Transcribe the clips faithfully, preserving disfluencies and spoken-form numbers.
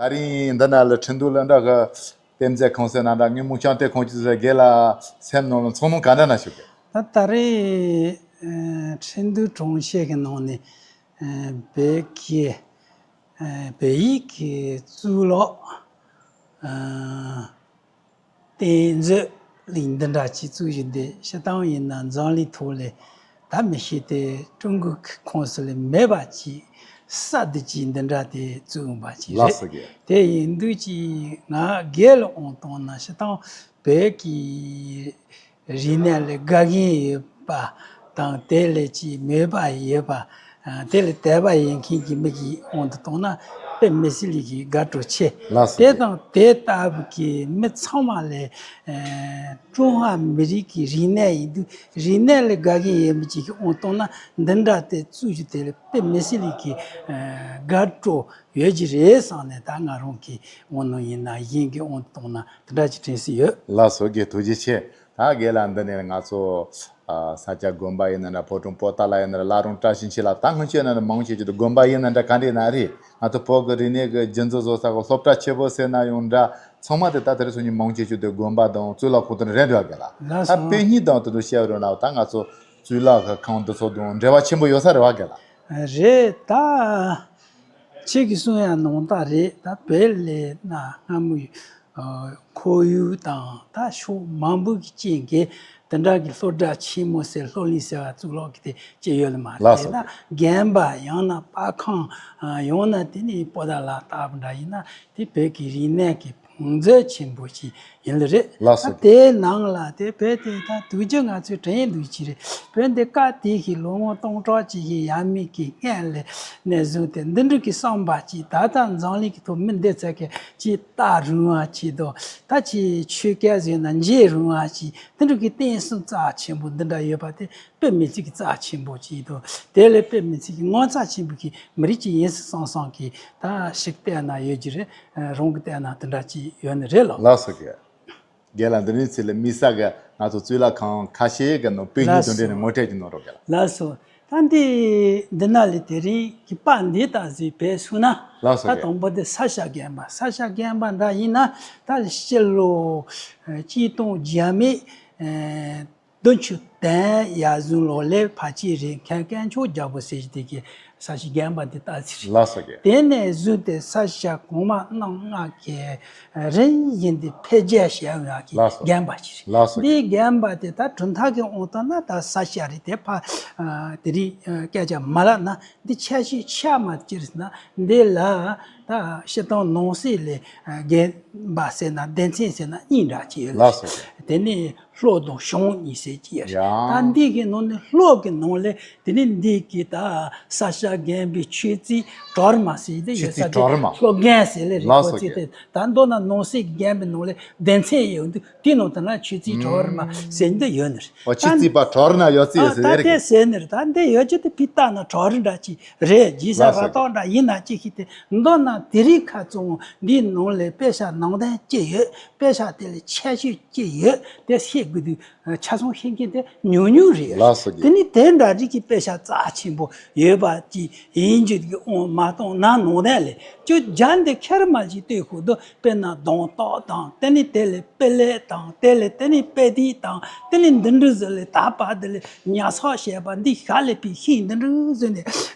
ད་རིང་འདི་ན་ལ་ཁྲིན་ཏུའུ་ལ་འདྲ་གི་རྟེན་རྫས་ཁང་གསར་ན་འདྲ་ངས་མུ་ཆང་སྟེ་ཁང་ཆུ་ཟེར་རྒན་ལགས་སེམས་ནང་ལ་ཚོར་སྣང་ག་འདྲ་ན་ཞུ་གི། ད་ད་རེས་ཨ་ཁྲིན་ཏུའུ་གྲོང་ཁྱེར་གྱི་ནང་ནས་ཨ་བོད་ཀྱི་ཨ་བོད་ཡིག་གི་གཙུག་ལག་ཨ་རྟེན་མཛོད་གླིང་འདི་འདྲ་ཅིག་བཙུགས་བཞིན་དེ་སྤྱིར་བཏང་ཡིན་ན་འཛམ་གླིང་ཐོག་ལས་ད་མི་ཤེས་ཏེ་ཀྲུང་གོའི་ཁོངས་སུ་ལས་མེད་པ་ཅིག་གསར་དུ་ཅིག་འདི་འདྲ་དེ་བཙུགས་འོང་པ་ཅིག་ལགས་རེད། སོ་རྒན། དེ་ཡིན་དུས་ཅིག་ང་སྒེར་ལ་དབང་བཏང་ན་སྤྱིར་བཏང་བོད་ཀྱི་རིག་གནས་ལ་དགའ་མཁན་ཡོད་པ་དང་དེ་ལས་ཅིག་མོས་པ་ཡོད་པ། ཨ་དེ་ལ་དད་པ་ཡོད་མཁན་གྱི་མི་གི་དབང་དུ་བཏང་ན་དཔེ་མི་སྲིད་ལས་ཀྱི་དགའ་སྤྲོ་ཆེ། ལགས་སོ། དེ་དང་དེ་ལྟ་བུ་གི་མི་ཚང་མ་ལས་ཨ་ཀྲུང་ཧྭ་མི་རིགས་ཀྱི་རིག་གནས་ཡིན་དུས་རིག་གནས་ལ་དགའ་མཁན་ཡོད་མི་གཅིག་གི་དབང་བཏང་ན་འདི་འདྲ་དེ་བཙུགས་རྒྱུ་དེ་ལ་དཔེ་མི་སྲིད་ལས་ཀྱི་ཨ་དགའ་སྤྲོ་ཡོད་ཀྱི་རེད་བསམ་ནས་ད་ང་རང་གི་དབང་ནང་ཡིན་ན་གཞན་གྱི་དབང་དུ་བཏང་ན་དེ་འདྲ་ཅིག་དྲན་སྲིད་ཡོད། ལགས་སོ་རྒན། ཐུགས་རྗེ་ཆེ། ད་རྒན་ལགས་འདི་ནས་ང་ཚོ་ཨ་ས་སྐྱ་དགོན་པ་ཡིན་ན་འདྲ་ཕོ་བྲང་པོ་ཏཱ་ལ་ཡིན་ན་འདྲ་བླ་བྲང་བཀྲ་ཤིས་འཁྱིལ་ལ་ད་སྔོན་ཆད་ན་འདྲ་མང་ཆེ་ཆེ་དུ་དགོན་པ་ཡིན་ན་འདྲ་ག་འདྲ་ཡིན་ན་རེད། ང་ཚོ་བོད་ཀྱི་རིག་གནས་ཀྱི་རྒྱུན་འཛིན་བཟོ་ས་གི་སློབ་གྲྭ་ཆེན་པོ་ཟེར་ན་ཡང་འདྲ་ཚང་མ་དེ་ད་དེ་རིང་སང་ཉིན་མང་ཆེ་ཆེ་དུ་དགོན་པ་དང་གཙུག་ལག་ཁང་དུ་རེད་འདྲ་བ་རྒན་ལགས། ལགས་ད་སོ། དཔེ་རྙིང་དང་དེ་ཚོ་བཤད་རོགས་གནང་། ད་ང་ཚོ་གཙུག་ལག་གི་ཁང་དེ་ཚོ་དང་འབྲེལ་བ་ཆེན་པོ་ཡོད་ས་རེད་བ་རྒན་ལགས། རེད། ད་ཁྱེད་ཀྱིས་གསུང་ཡ་ནང་ལྟར་རེད། ད་བོད་ལས་ན་སྔ་མོ་ཨ་ཁོར་ཡུག་དང་ད་ཕྱོགས་མང་པོ་གི་རྐྱེན་གྱིས་དེ་འདྲ་གི་སློབ་གྲྭ་ཆེན་མོ་ཟེར་སློབ་གླིང་ཟེར་བ་གཙུག་ལག་གི་དེ་ཅི་ཡོད་ལ་མ་རེད། ལགས་སོ། ད་རྒན་པ་ཡང་ན་པར་ཁང་ཨ་ཡང་ན་དེ་ནི་པོ་ཏཱ་ལ་ལྟ་བུ་འདྲ་ཡིན་ན་དེ་བོད་ཀྱི་རིག་གནས་ཀྱི་བང་མཛོད་ཆེན་པོ་ཞིག་ཡིན་ལ་རེད། ལགས་སོ། ད་དེའི་ནང་ལ་དེ་བོད་དེ་ད་དུས་རྒྱུན་ང་ཚོས་དྲན་འདུག་ཅི་རེད། བོད་འདི་སྐབས་དེ་ཞིག་ལོ་ངོ་སྟོང་ཕྲག་གཅིག་ཞིག་ཡས་མས་ཀྱི་སྔན་ལ་ནས་བཟུང་སྟེ་འདི་འདྲ་གི་བསམ་པ་ཅིག་ད་ལྟ་འཛམ་གླིང་གི་ཐོག་མི་འདི་ཚད་ཀྱི་ཅིག་ལྟ་རུང་བ་ཅིག་དང་ད་ཅིག་ཆོས་སྐད་ཟེར་ན་འཇལ་རུང་བ་ཅིག་འདི་འདྲ་གི་རྟེན་གསུམ་རྩ་ཆེན་པོ་འདི་འདྲ་ཡོད་པ་དེ་དཔེ་མི་སྲིད་ཀྱི་རྩ་ཆེན་པོ་ཅིག་དང་དེ་ལས་དཔེ་མི་སྲིད་ཀྱི་ངོ་མཚར་ཆེན་པོ་གི་མི་རིགས་ཅིག་ཡིན་སྲིད་བསམ་བསམ་གི་ད་ཞིག་བལྟས་ན་ཡོད་ཀྱི་རེད། རང་གི་བལྟས་ན་དེ་འདྲ་ཅིག་ཡོད་ནི་རེད་ལོ། ལགས་སོ་རྒན། རྒན་ལགས་འདི་ནས་ཚེ་ལ་དམིགས་བསལ་གྱི་ང་ཚོ་གཙུག་ལག་ཁང་ཁ་ཤས་ཀྱི་ནང་དཔེ་རྙིང་དང་འབྲེལ་ནས་ངོ་སྤྲོད་ཀྱི་གནང་རོགས་རྒན་ལགས། ལགས་སོ། ད་འདི་འདི་ན་ལས་དེ་རིང་གི་པར་འདི་ལྟ་ཟིག་བས་སོང་ན། ལགས་སོ་ད་རྒན། དང་པོ་འདི་ས་སྐྱ་དགོན་པ། ས་སྐྱ་དགོན་པ་འདྲ་ཡིན་ན་ད་ཕྱི་ལོ་ཨ་གཅིག་སྟོང་བརྒྱ་མེད་ཨ་བདུན་ཅུ་དོན་ཡར་ཟུང་ལོ་ལས་ཕལ་ཆེར་རེད། མཁན་དཀོན་མཆོག་རྒྱལ་པོ་ཟེར་གྱི་དེ་གི་ས་སྐྱ་དགོན་པ་འདི་ལྟ་ཟིག་རེད། ལགས་སོ་རྒན། དེ་ནས་བཟུང་སྟེ་ས་སྐྱ་གོང་མ་རྣམ་ལྔ་གི་རིམ་བཞིན་དུ་འཕེལ་རྒྱས་བྱས་ཡོང་ཡག་གི་ལགས་སོ། རྒན་པ་ཞིག་རེད། ལགས་སོ། འདིའི་རྒན་པ་དེ་ད་གྲུབ་མཐའ་གི་དབང་ཐོག་ན་ད་ས་སྐྱ་རེད། དེ་ཕ་ཨ་དེ་རིང་ཨ་སྐད་ཆ་མ་ལབ་ན་འདི་ཁྱད་ཆོས་ཆ་མ་ཅི་རེད་ཟེར་ན་འདི་ལ་ད་སྤྱིར་བཏང་ནང་གསེས་ལས་ཨ་རྒན་པ་ཟེར་ན་སྡེ་ཚན་ཟེར་ན་གཉིས་འདྲ་ཅིག་ཡོད། ལགས་སོ། དེ་ནས་ལྷོ་དང་བྱང་གཉིས་ཟེར་གྱི་ཡོད་རེད། ཡ། ད་འདི་གི་ནང་ནས་ལྷོ་གི་ནང་ལས་དེ་ནས་འདི་གི་ད་ས་སྐྱ་དགོན་པའི་ཆོས་རྩེ་གྲོལ་མ་ཟེར་དེ་ཡོད་ས་ཆོས་རྩེ་དེ་གྲོལ་མ། ལྷོ་དགོན་ཟེར་ལེ་རེད། ལགས་སོ་ཁོ་ཚོས་རྒན། དེ་ད་མདོར་ན་ནང་གསེས་ཀྱི་དགོན་པའི་ནང་ལས་སྡེ་ཚན་ཡོད་འདུག་དེའི་ནང་དུ་ན་ཆོས་རྩེ་གྲོལ་མ་ཟེར་འདི་ཡོད་ནི་རེད། ཨོ་ཆོས་རྩེ་པ་གྲོལ་ན་ཡོད་ཚེ་ཨ་ཟེར་ད་རེད། དེ་ཟེར་ནི་རེད། ད་འདི་ཡོད་ཀྱི་དེ་ཕི་ལྟ་ན་གྲོལ་རི་འདྲ་ཅིག་རེད། རྗེས་ས་ལགས་སོ་ར་ཏོག་འདྲ་ཡིན་ན་ཅི་ཞིག་དེ་མདོར་ན་དེ་རིང་ཁ་ཚོང་འདིའི་ནང་ལས་དཔེ་ཆ་ནང་དོན་ཅི་ཡོད། དཔེ་ཆ་དེ་ལ་ཁྱད་ཆོས་ཅི་ཡོད་དེ་ཤེས་དགོས་དུས་ཆ་ཚང་ཤེས་མཁན་དེ་ཉུང་ཉུང་རེད། ལགས་སོ་རྒན། དེ་ནི་དེ་འདྲ་རིགས་ཀྱི་དཔེ་ཆ་རྩ་ཆེན་པོ་ཡོད་པ་ཅིག་ཡིན་རྒྱུ་གི་དབང་མ་གཏོང་ན་ནང་དོན་ལས་ཅུ་རྒྱ་འདི་ཁྱེར་མ་ཅིག་ལྟོས་ཁུག་ཏུ་དཔེར་ན་གདོང་ཏོག་དང་དེ་ནི་དེ་ལས་དཔེ་ལེགས་དང་དེ་ལས་དེ་ནི་དཔེ་དེ་དང་དེ་ནི་འདི་འདྲ་ཟེར་ལས་ད་བར་དེ་ལས་ཉར་ཚགས་བྱས་པ་འདི་ཤ་ལས་པའི་ཤིང་འདི་འདྲ་ཟེར་ནས་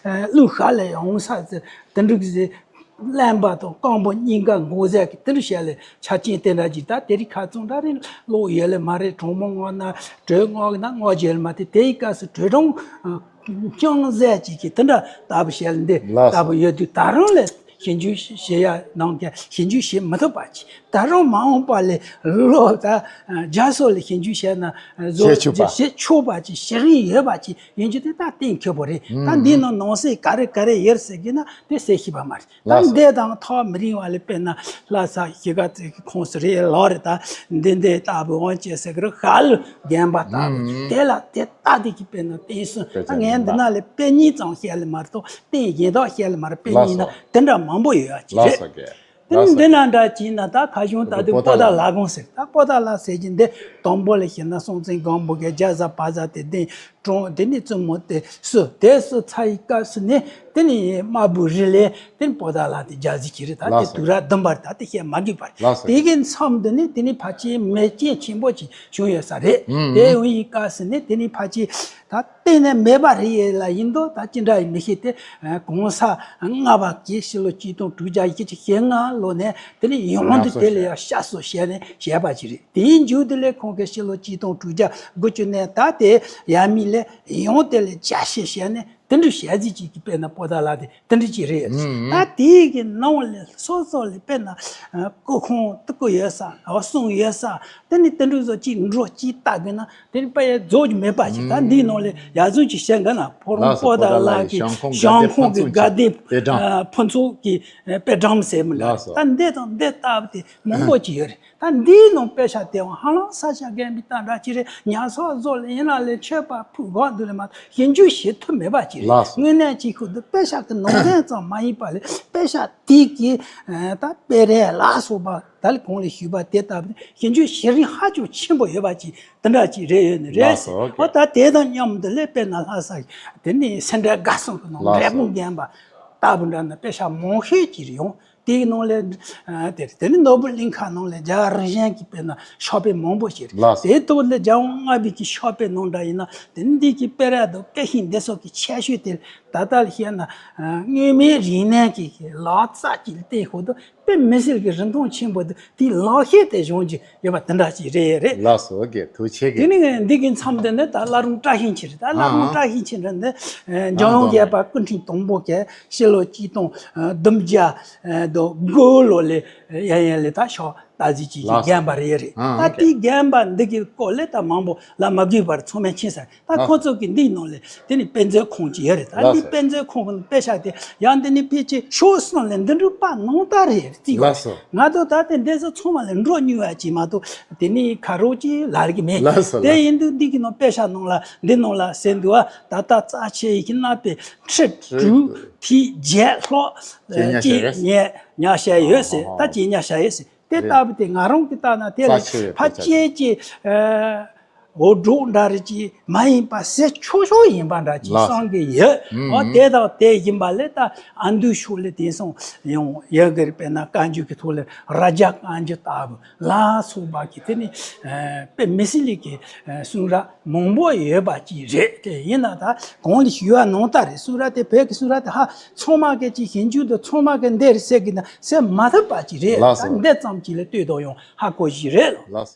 གླུ་ཤ་ལས་ཡོང་ས་ཟེར་འདི་འདྲ་ཟེར། རློན་པ་དང་སྐམ་པོ་གཉིས་ཀ་འགོག་ཟས་ཀྱི་དེ་འདྲ་བྱས་ལས་ཆ་རྐྱེན་དེ་འདྲ་ཅིག་ད་དེ་རིང་ཁ་ཚོང་འདྲ་རེད། ཀློག་ཡོད་ལས་མ་རེད། གྲོགས་མོ་ངོ་ན་གྲོས་ངོ་ན་ངོ་བྱེད་ལས་མ་དེ་དེའི་སྐབས་སུ་གྲོས་གྲོང་རྐྱང་ཟས་ཅིག་གི་དེ་འདྲ་ལྟ་བུ་བྱས་ལས་འདི་ལགས་སོ། ལྟ་བུ་ཡོད་དུས་ད་རུང་ལས་ཞིབ་འཇུག་བྱེད་ཡ་ནང་གི་ཞིབ་འཇུག་བྱེད་མི་ཐུབ་པ་ཅིག་ད་རུང་མ་འོངས་པ་ལས་ལོ་ད་རྒྱ་སོག་ལས་ཞིབ་འཇུག་བྱས་ན་བཟོ་བྱེད་ཆོག་པ། བྱེད་ཆོག་པ་ཅིག་བྱེད་རིན་ཡོད་པ་ཅིག་ཡིན་རྒྱུ་དེ་ད་གཏན་འཁེལ་པོ་རེད། ད་འདིའི་ནང་ནང་གསེས་ག་རེ་ག་རེ་ཡོད་ཟེར་གི་ན་དེ་གསལ་ཤེས་པ་མ་རེད། ད་ལགས་སོ། འདས་དང་ཐག་མི་རིང་བ་ལས་དཔེར་ན་ལྷ་ས་གཞིས་ཀ་རྩེ་གི་ཁོངས་སུ་རེད་ལོ་རེད། ད་འདི་འདི་ལྟ་བུ་དབང་ཅེས་ཟེར་གི་རེད། ཤ་ལུ་རྒན་པ་ལྟ་བུ་དེ་ལ་དེ་ལྟ་དེ་གི་དཔེར་ན་བསྟན་སྲུང་ད་ངས་འདི་ན་ལས་དཔེ་གཉིས་ཙམ་བཤད་ལས་མ་གཏོགས་བསྟན་གཞན་དག་བཤད་ལས་མ་རེད། དཔེ་གཉིས་ན་དེ་འདྲ་མང་པོ་ཡོད་ཡ་ཅི་རེད། དེ་ནི་འདི་ན་འདྲ་ཅིག་ན་ད་ཁ་གཞུང་ལྟ་དུས་པོ་ཏཱ་ལ་དགོན་ཟེར། ད་པོ་ཏཱ་ལ་ཟེར་གྱི་འདི་ དང་པོ་ལ་བཤད་ན་སྲོང་བཙན་སྒམ་པོ་གིས་རྒྱ་བཟའ་བལ་བཟའ་དེ་གདན་དྲངས། དེ་ནས་བཙུན་མོ་དེ་བསུ། དེ་བསུ་ཚར་བའི་སྐབས་སུ་ནས་དེ་ནས་དམར་པོའི་རི་ལས་དེ་ནས་པོ་ཏཱ་ལ་དེ་རྒྱག་རྩིས་བྱས་རེད། ད་དེ་དུས་རབས་བདུན་པར་ད་དེ་བཤད་མ་དགོས་པ་རེད། དེ་གི་མཚམས་དེ་ནས་དེ་ནས་ཕལ་ཆེར་མེ་རྐྱེན་ཆེན་པོ་ཅིག་བྱུང་ཡོད་ས་རེད། དེ་ཡོང་བའི་སྐབས་སུ་ནས་དེ་ནས་ཕལ་ཆེར་ད་གཏན་ནས་མེད་པ་རེད། ཡེ་ལ་ཡིན་དོ་ད་ཅི་འདྲ་ཡིན་མི་ཤེས་ཏེ། གོང་ས་ལྔ་པ་གིས་ཕྱི་ལོ་ཆིག་སྟོང་དྲུག་བརྒྱ་ཉི་ཤུ་རྩ་ལྔ་ལོ་ནས་དེ་ནས་ཡང་དུ་དེ་ལ་ཡང་བཤད་སྲོལ་བྱས་ནས་བཤད་པ་ཅིག་རེད། དེའི་མཇུག་དེ་ལས་ཁོང་གིས་ཕྱི་ལོ་ཆིག་སྟོང་དྲུག་བརྒྱ་དགུ་བཅུ་ནས་ད་དེ་ཡར་མར་ལ་ཡང་དེ་ལ་རྒྱས་བཤད་བྱས་ནས་དེ་འདྲ་བཤད་རྩིས་ཅིག་གི་དཔེར་ན་པོ་ཏཱ་ལ་དེ་དེ་འདྲ་ཅིག་རེད། ད་དེའི་གི་ནང་ལ་སོ་སོ་ལ་དཔེར་ན་སྐུ་ཁུངས་དེ་སྐུ་ཡོད་ས་གསུང་ཡོད་ས་དེ་ནས་དེ་འདྲ་བཟོ་ཅིག་འགྲོ་ཅིག་ལྟ་དགོས་ན་དེ་ནི་དཔེ་རྫོགས་ཀྱི་མེད་པ་ཞིག་ད་འདིའི་ནང་ལ་ཡར་བཟུང་ཅིག་བཤད་འགའ་ན་ཕོ་རོང་པོ་ཏཱ་ལ་གི་ཞང་ཁོངས་ཀྱི་དགའ་ལྡན་ཕུན་ཚོགས་ཀྱི་དཔེ་བཀྲམ་ཟེར་མི་འདྲ་ད་འདི་དང་འདི་ལྟ་བུ་དེ་མང་པོ་ཅིག་ཡོད་རེད། ད་འདིའི་ནང་དཔེ་ཆ་དེའང་ཧ་ལམ་ས་ཆ་རྒན་པའི་སྟངས་འདྲ་ཅིག་རེད། ཉར་ཚགས་བཟོ་ལ་ཡིན་ན་ལས་མཆོད་པ་ཕུལ་གང་འདུག་ལས་མ་གཏོགས་ཞིབ་འཇུག་བྱེད་ཐུབ་མེད་པ་ཅིག་རེད། དངོས་གནས་ཅིག་ཁུ་འདི་དཔེ་ཆ་གི་ནང་དོན་ཙམ་མ་ཡིན་པ་ལས་དཔེ་ཆ་དེ་གི་ད་དཔེ་རས་ལ་སོགས་པ་ད་ལས་གོང་ལས་ཞུས་པ་དེ་ལྟ་བུ་ཞིབ་འཇུག་བྱེད་རིན་ཧ་ཅང་ཆེན་པོ་ཡོད་པ་ཅིག་དེ་འདྲ་ཅིག་རེད། ཡོད་ནི་རེད་ཟེར། ཨོ་ད་དེ་དང་མཉམ་དུ་ལས་དཔེར་ན་ལྷ་ས་དེ་ནི་སེ་འབྲས་དགའ་གསུམ་གི་ནང་འབྲས་སྤུངས་བརྒྱན་པ་ལྟ་བུ་འདྲ་ན་དཔེ་ཆ་མང་ཤོས་ཅིག་རེད་ཡོང་། དེའི་ནང་ལས་དེ་དེ་ནི་ནོར་བུ་གླིང་ཁ་ནང་ལས་རྒྱ་རིགས་གཞན་གྱི་དཔེར་ན་ཕྱག་དཔེ་མང་པོ་ཞིག་རེད། དེའི་ཐོག་ལས་རྒྱལ་དབང་ལྔ་པའི་གི་ཕྱག་དཔེ་ནང་འདྲ་ཡིན་ན་དེ་ནི་འདི་གི་དཔེ་ར་དང་དཔེ་ཤིང་འདི་སོགས་ཀྱི་ཁྱད་ཆོས་དེ་ད་ལྟ་ལ་བཤད་ན་སྔོན་མའི་རིག་གནས་ཀྱི་ལག་རྩལ་གྱི་སྟེང་ཤོག་ཏུ་དཔེ་མི་སྲིད་ཀྱི་རིན་ཐང་ཆེན་པོ་འདུག་དེའི་ལག་ཤེས་དེ་སྦྱོང་རྒྱུ་ཡོད་པ་དེ་འདྲ་ཅིག་རེད་རེད། ལགས་སོ། ཨོ་ཀེ། ཐུགས་རྗེ་ཆེ་གི། དེ་ནི་འདི་གི་མཚམས་དེ་ནི་ད་བླ་རུང་བཀྲ་ཤིས་འཁྱིལ་རེད། ད་བླ་རུང་ཨ་བཀྲ་ཤིས་འཁྱིལ་རེད་འདི་འཇམ་དབྱངས་བཞད་པ་སྐུ་ཕྲེང་དང་པོ་གིས་ཕྱི་ལོ་ཆིག་སྟོང་བདུན་བརྒྱ་དགུ་ལོ་ལས་ཡན་ཡན་ལས་ད་ཕྱག་བཏབ་རྩིས་ཅིག་གི་ལགས་སོ། རྒན་པ་རེད་རེད། ཨ་ད་ཨོ་ཀེ། དེའི་རྒན་པ་འདི་གི་སྐོར་ལས་ད་མང་པོ་ལབ་མ་དགོས་པར་ཚང་མས་མཁྱེན་ས། ད་ལགས་སོ། ཁོ་ཚོ་གི་འདིའི་ནང་ལས་དེ་ནི་དཔེ་མཛོད་ཁང་ཅིག་ཡོད་རེད། ད་ལགས་འདི་སོ། དཔེ་མཛོད་ཁང་གི་དཔེ་ཆ་དེ་ཡང་འདི་ནི་ཕལ་ཆེར་ཕྱོགས་གསུམ་ལས་འདི་འདྲ་པ་ནང་ལྟར་རེད་རྩིས་ཡོད། ལགས་སོ། ང་ཚོ་ད་ལྟའི་འདི་ཚོ་ཚང་མ་ལས་འགྲོ་མྱོང་བ་ཅིག་མ་གཏོགས་དེ་ནི་ཁ་རོག་ཅིག་ལབ་གི་མེད། ལགས་སོ། དེ་ལགས་སོ། ཡིན་དུས་འདི་གི་ནང་དཔེ་ཆ་ནང་ལ་འདི་ནང་ལ་ཟེར་འདུག་བ། ད་ལྟ་རྩ་ཆེ་ཡི་གི་གནའ་དཔེ་ཁྲི་དྲུག་ཐིག་བརྒྱད་ལྷག་ཅིག་ཉར་བཞག་ཡོད་ཟེར། ད་ཅིག་ཉར་བཞག་ཡོད་ཟེར། དེ་ལྟ་བུ་དེ་ང་རང་གི་ལྟ་ན་དེ་ལས་ཕལ་ཆེར་ཅིག་འུར་སྒྲོག་འདྲ་རེ་ཅིག་མ་ཡིན་པ་ཟེར་ཆོག་ཆོག་ཡིན་པ་འདྲ་ཅིག་བསམ་གི་ཡོད། འོ་དེ་དང་དེ་ཡིན་པ་ལས་ད་ཨ་འདུས་ཕྱོགས་ལས་དེང་སང་ཡང་ཡོད་གི་རེད། དཔེར་ན་བཀའ་འགྱུར་གྱི་ཐོག་ལས་རྭ་རྒྱ་བཀའ་འགྱུར་ལྟ་བུ་ལ་སོགས་པ་གི་དེ་ནི་དཔེ་མི་སྲིད་ལས་ཀྱི་གསུང་རབ་མང་པོ་ཡོད་པ་ཅིག་རེད། དེ་ཡིན་ན་ད་གོང་ལ་ཞུས་པ་ནང་ལྟར་རེད། གསུང་རབ་དེ་བོད་ཀྱི་གསུང་རབ་དེ་ཧ་ཚང་མ་གི་ཅིག་ཞིབ་འཇུག་དང་ཚང་མ་གི་འདི་རེད་ཟེར་གི་ན་ཟེར་མ་ཐུབ་པ་ཅིག་རེད། ལགས་སོ། ད་འདི་ཙམ་ཅིག་ལ་ལྟོས་དང་ཡང་ཧ་གོ་ཞིག་རེད། ལགས་སོ།